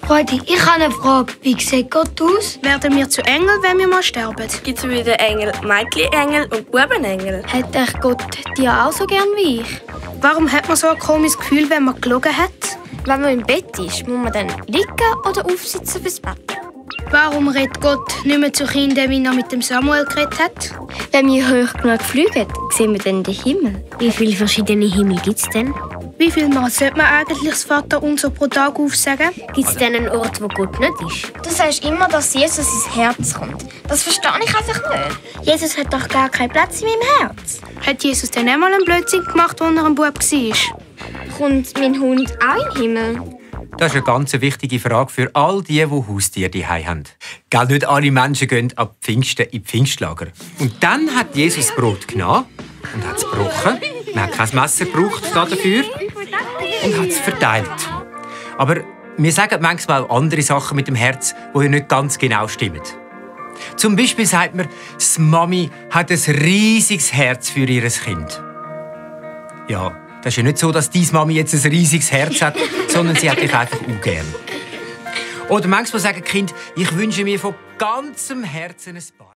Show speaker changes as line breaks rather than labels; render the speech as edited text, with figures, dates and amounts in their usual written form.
Freudi, ich habe eine Frage. Wie sieht Gott aus?
Werden wir zu Engeln, wenn wir mal sterben?
Gibt es wieder Engel, Mädchenengel und Bubenengel?
Hat echt Gott die auch so gern wie ich?
Warum hat man so ein komisches Gefühl, wenn man gelogen hat?
Wenn man im Bett ist, muss man dann liegen oder aufsitzen fürs Bett?
Warum redet Gott nicht mehr zu Kindern, wie er mit dem Samuel geredet hat?
Wenn wir hoch genug fliegen, sehen wir dann den Himmel. Wie viele verschiedene Himmel gibt es denn?
Wie viel Mal sollte man eigentlich das Vaterunser pro Tag aufsagen?
Gibt es denn einen Ort, wo Gott nicht ist?
Du sagst immer, dass Jesus ins Herz kommt. Das verstehe ich einfach nicht.
Jesus hat doch gar keinen Platz in meinem Herz.
Hat Jesus denn einmal einen Blödsinn gemacht, als er ein Bub war?
Kommt mein Hund auch in den Himmel?
Das ist eine ganz wichtige Frage für all die Haustiere daheim haben. Gell, nicht alle Menschen gehen ab Pfingsten in die Pfingstlager. Und dann hat Jesus das Brot genommen und hat es gebrochen. Man hat kein Messer gebraucht dafür und hat es verteilt. Aber wir sagen manchmal auch andere Sachen mit dem Herz, die ja nicht ganz genau stimmen. Zum Beispiel sagt man, die Mami hat ein riesiges Herz für ihr Kind. Ja, das ist ja nicht so, dass deine Mami jetzt ein riesiges Herz hat, sondern sie hat dich einfach ungern. Oder manchmal sagen die Kinder, ich wünsche mir von ganzem Herzen ein Paar.